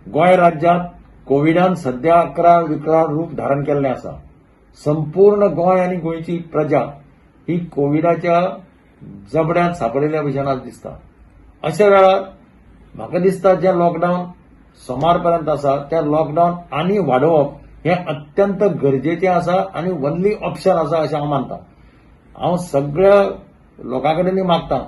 गोंय राज्यांत कोविडान सध्या अकरा विकराळ रूप धारण केल्लें आसा. संपूर्ण गोंय आनी गोंयची प्रजा ही कोविडाच्या जबड्यांत सांपडिल्ल्या भशेन आज दिसता. अशा वेळार म्हाका दिसता, जें लॉकडावन सोमार पर्यंत आसा, तें लॉकडावन आनी वाडोवप हें अत्यंत गरजेचें आसा आनी वनली ऑप्शन आसा अशें हांव मानता. हांव सगळ्या लोकां कडेन मागता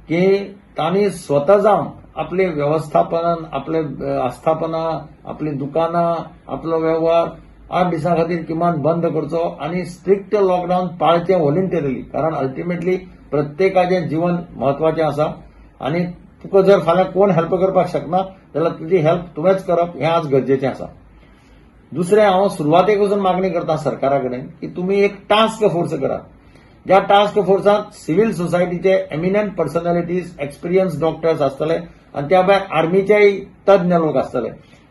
की तांणी स्वता जावन आपले वेवस्थापन, आपले आस्थापनां, आपली दुकानां, आपलो वेव्हार 8 दिसां खातीर किमान बंद करचो आनी स्ट्रिक्ट लॉकडावन पाळचें व्हॉलंटरीली, कारण अल्टिमेटली प्रत्येकाचें जीवन म्हत्वाचें आसा आनी तुका जर फाल्यां कोण हेल्प करपाक शकना जाल्यार तुजी हेल्प तुवेंच करप हें आज गरजेचें आसा. दुसरें, हांव सुरवातेक वचून मागणी करता सरकारा कडेन की तुमी एक टास्क फोर्स करात, ज्या टास्क फोर्सात सिव्हील सोसायटीचे एमिनंट पर्सनॅलिटीज, एक्सपिरियन्स डॉक्टर्स आसतले आनी त्या भायर आर्मीचेय तज्ञ लोक आसतले,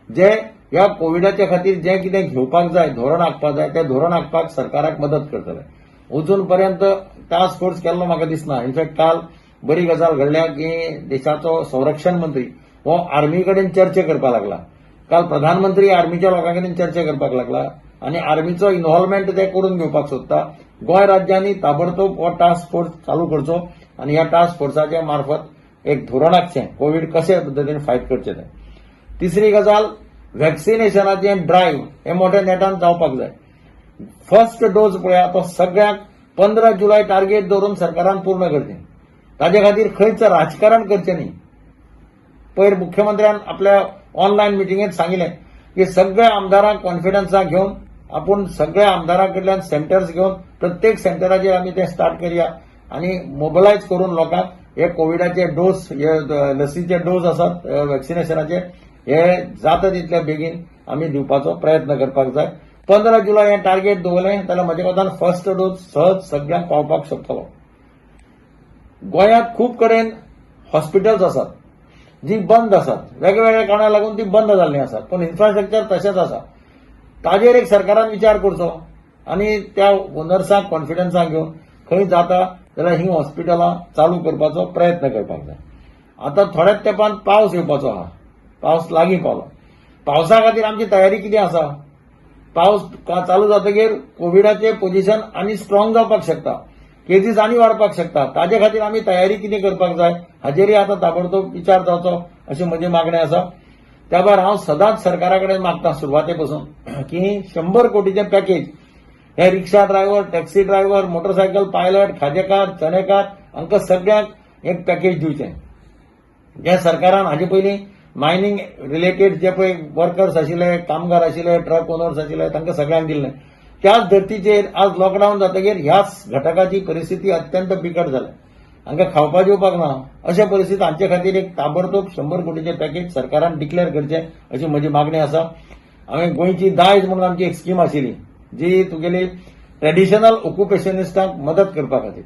जे ह्या कोविडाच्या खातीर जें कितें घेवपाक जाय, धोरण आंखपाक जाय, तें धोरण आंखपाक सरकाराक मदत करतले. अजून पर्यंत टास्क फोर्स केल्लो म्हाका दिसना. इनफॅक्ट काल बरी गजाल घडल्या की देशाचो संरक्षण मंत्री हो आर्मी कडेन चर्चा करपाक लागला. काल प्रधानमंत्री आर्मीच्या लोकां कडेन चर्चा करपाक लागला आनी आर्मीचो इन्व्हॉल्वमेंट ते करून घेवपाक सोदता. गोंय राज्यांनी ताबडतोब हो टास्क फोर्स चालू करचो आनी ह्या टास्क फोर्साच्या मार्फत एक धोरण आखचें, कोवीड कशे पद्दतीन फायट करचें तें. तिसरी गजाल, व्हॅक्सिनेशनाचें ड्रायव्ह हें मोठ्या नेटान जावपाक जाय. फर्स्ट डोस पळया, तो सगळ्यांक 15 जुलय टार्गेट दवरून सरकारान पूर्ण करचें. ताजे खातीर खंयच राजकारण करचें न्ही. पयर मुख्यमंत्र्यान आपल्या ऑनलायन मिटिंगेत सांगिल्लें की सगळ्या आमदारांक कॉन्फिडन्साक घेवन आपूण सगळ्या आमदारां कडल्यान सेंटर्स घेवन प्रत्येक सेंटराचेर आमी ते स्टार्ट करया आनी मोबिलायज करून लोकांक हे कोविडाचे डोस, हे लसीचे डोस आसात वॅक्सिनेशनाचे, हे जाता तितल्या बेगीन आमी दिवपाचो प्रयत्न करपाक जाय. 15 जुलय हें टार्गेट दवरलें जाल्यार म्हज्या कोतान फर्स्ट डोस सहज सगळ्यांक पावपाक शकतलो. गोंयांत खूब कडेन हॉस्पिटल्स आसात जी बंद आसात. वेगवेगळ्या कारणाक लागून ती बंद जाल्लीं आसात, पूण इन्फ्रास्ट्रक्चर तशेंच आसा. ताजेर एक सरकारान विचार करचो आनी त्या ओनर्सांक कॉन्फिडन्साक घेवन खंय जाता जाल्यार ही हॉस्पिटलां चालू करपाचो प्रयत्न करपाक जाय. आतां थोड्याच तेंपान पावस येवपाचो आहा. पावस लागीं पावलो. पावसा खातीर आमची तयारी कितें आसा? पावस चालू जातकीर कोविडाचें पोझिशन आनी स्ट्रॉंग जावपाक शकता, केजीस आनी वाडपाक शकता. ताजे खातीर आमी तयारी कितें करपाक जाय, हाजेरय आतां ताबडतोब विचार जावचो अशी म्हजी मागणी आसा. त्या भायर हांव सदांच सरकारा कडेन मागता सुरवाते पासून की 100 कोटीचें पॅकेज हे rickshaw driver, taxi driver, motorcycle pilot, खाजेकार, चणेकार हांकां सगळ्यांक एक पॅकेज दिवचें. जे सरकारान हाजे पयलीं मायनींग रिलेटेड जे पळय वर्कर्स आशिल्ले, कामगार आशिल्ले, ट्रक ओनर्स आशिल्ले, तांकां सगळ्यांक दिल्लें, त्याच धर्तीचेर आज लॉकडावन जातकीर ह्याच घटकाची परिस्थिती अत्यंत बिकट जाल्या. हांकां खावपा जेवपाक ना. अशा परिस्थितीत हांचे खातीर एक ताबडतोब 100 कोटीचें पॅकेज सरकारान डिक्लेअर करचें अशी म्हजी मागणी आसा. हांवें गोंयची दायज म्हणून आमची एक स्कीम आशिल्ली, जी तुगेली ट्रेडिशनल ऑक्युपेशनिस्टांक मदत करपा खातीर.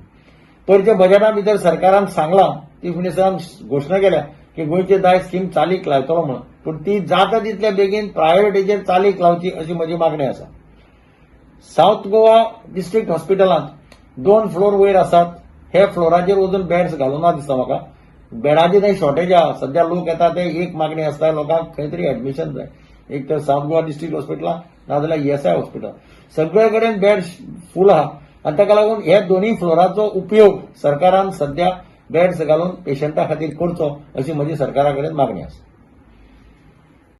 पयरच्या बजेटा भितर सरकारान सांगलां, चीफ मिनिस्टरान घोशणा केल्या की गोंयची दायज स्कीम चालीक लायतलो म्हणून, पूण ती जाता तितल्या बेगीन प्रायोरिटीचेर चालीक लावची अशी म्हजी मागणी आसा. सावथ गोवा डिस्ट्रिक्ट हॉस्पिटलांत दोन फ्लोर वयर आसात. हे फ्लोराचेर अजून बेड्स घालूना दिसता म्हाका. बेडाची थंय शॉर्टेज आहा. सध्या लोक येता ते एक मागणी आसता, लोकांक खंय तरी एडमिशन जाय, एक तर सावथ गोवा डिस्ट्रिक्ट हॉस्पिटलां नाजाल्यार ईएसआय हॉस्पिटल. सगळे कडेन बेड फूल आहा आनी ताका लागून हे दोनूय फ्लोराचो उपयोग सरकारान सध्या बेड्स घालून पेशंटा खातीर करचो अशी म्हजी सरकारा कडेन मागणी आसा.